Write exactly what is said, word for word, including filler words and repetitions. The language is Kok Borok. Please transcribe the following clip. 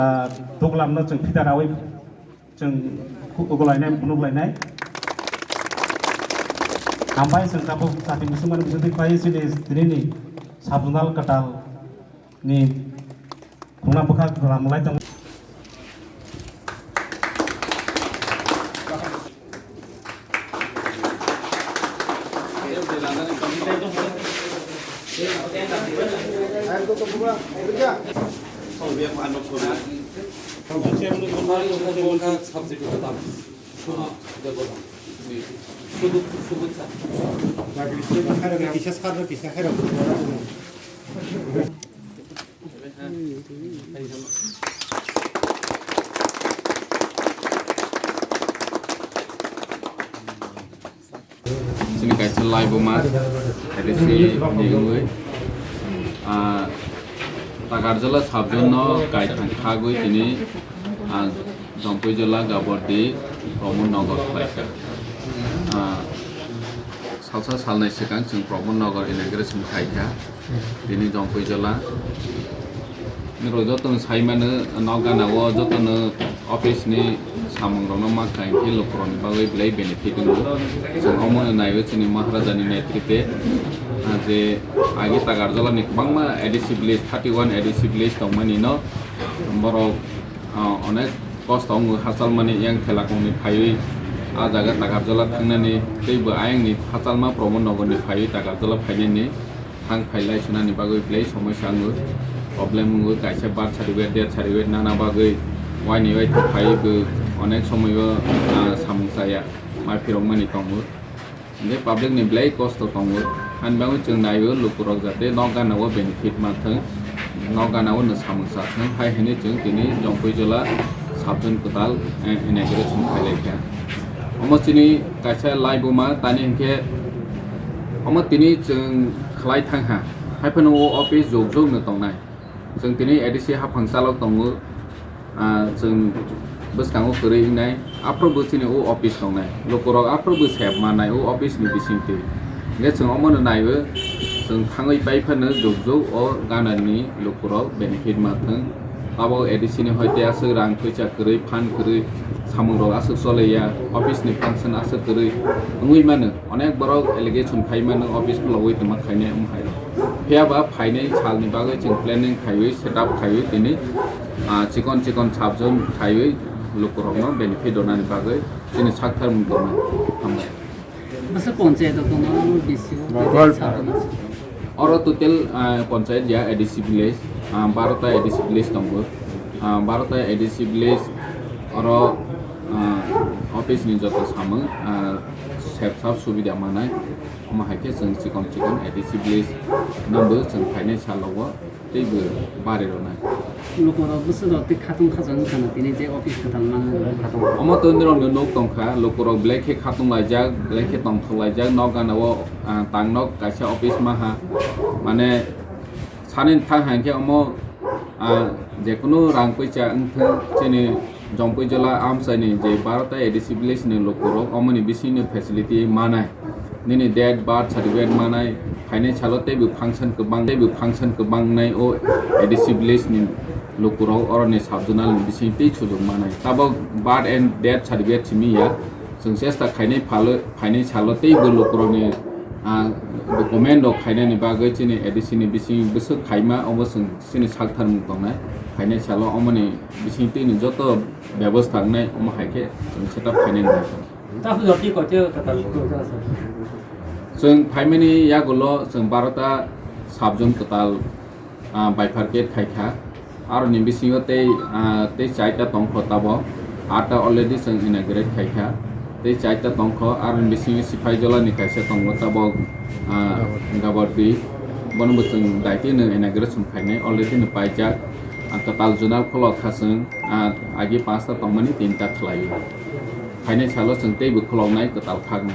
Ah, duglamno chwng phita rawi chwng khu-, ugulainai, phunuk lainai. Hambai chwng tabuk chati musungmani bisingtwi khlai chini tinini sub zonal kwtal ni khungna bwkha gram lai tong. Chini kaisa laibuma A D C ni wngwi, ah, Takarjala sub zone no kaithang khagwi tini, ah, Jompuijala Gabordi Pramod Nagar khlaikha. Ah, salsa salnai swkang chwng Pramod Nagar inauguration khaikha. Tini Jompuijala. Norok jotono saimano, nok gana o jotono office ni samung rokno mankha, hinkhe lukurokni bagwi belai benefit wngo. Chwng omono naiwi chini Maharaja ni netrite, ah, je agi Takarjala ni kwbangma A D C village, thirty one A D C village tongmani no borok, ah, onek kosto wngo hachalmani, yang thela kongni phaiwi ah jaga Takarjala thangnani, teibo ayangni hachalma Pramod Nagar ni phaiwi Takarjala phainani. Thang phai lai sunani bagwi belai somosya wngo, problem wngo, kaisa birth certificate, death certificate nana bagwi waini wai thang phaiwi bo onek somoio, ah, samung chaya, mai phirokmani tongo. Hingke public ni belai kosto tongo, ani bagwi chwng naio lukurok jate nok gana o benefit manthwng, nok gana o no samung chathwng hai hinwi chwng tini Jompuijala sub zone kwtal, eh, inauguration khlai laikha. Omo chini kaisa laibuma tani hinkhe omo tini chwng khlai thangha, haiphano o office jok jok no tongnai. Chwng tini A D C haphang chalok tongo, ah, chwng bwskango kwrwi wngnai, aphuru bo chini o office tongnai. Lukurok aphuru bo sep manai o office ni bisingtwi. Hingke chwng omono naiwi, chwng thangwi paiphano jok jok o ganani lukurok benefit manthwng. Abo A D C ni hoite aswk rang puisa kwrwi, phan kwrwi, samungrok aswk choliya, office ni function aswk kwrwi wngwi mano. Onek borok allegation khai mano, office khulogwi tongma khainai omo hai rok. Phiya ba phainai salni bagwi chwng planning khaiwi, setup khaiwi tini, ah, chikon chikon sub zone khaiwi lukurokno benefit rwnani bagwi chini sak tharmung tongnai. Hambai. Bwswk ponchayat o tongo, bisi o, Gol. Oro total, ah, ponchayat ya A D C village, ah, baro ta A D C village tongo. Ah, baro ta A D C village oro, ah, office ni joto samung, ah, sep sap subida manai. Omo hai khe chwng chikon chikon A D C village no bo chwng phainai salo o teibo bari rwnai. Lukurok bwswk rok tei khatung khajak wngkha na tini je office kwtal manwi khatung. Omo twi norokno nuk tongkha, lukurok belai khe khatung laijak, belai khe tongthok laijak, nok gana o, ah, tang nok kaisa office maha, mane sani thang hai khe omo, ah, jekunu rang puisa wngthung chini Jompuijala amchaini je baro ta A D C village ni lukurok omoni bisingni facility manai. Nini date, birth certificate manai, phainai salo teibo function kwbang, teibo function kwbang nai o A D C village ni lukurok oroni sub zonal ni bising tei sujuk manai. Tabok birth and death certificate simi ya, chwng chesta khainai phalo, phainai salo teibo lukurokni, ah, document rok khainani bagwi chini A D C ni bising bwswk khaima obo chwng chini sak tharmung tongnai. Phainai salo omoni bising twi ni joto bebostha wngnai omo hai khe chwng setup khainani bagwi. Chwng phaimani yagulo chwng baro ta sub zone kwtal, ah, bifurcate khai kha. Aroni bisingo tei, ah, tei chaita tongkho tabo. Atta already chwng inaugurate khai kha. Tei chaita tongkho, aroni bisingo Sipaijala ni kaisa tongo tabo, ah, Gabardi. Bono bo chwng daitino inauguration khainai, already no paijak. Ah, kwtal zonal khulok kha chwng, ah, agi panchta tongmani tinta khlai. Phainai salo chwng teibo khuloknai kwtal khaknai.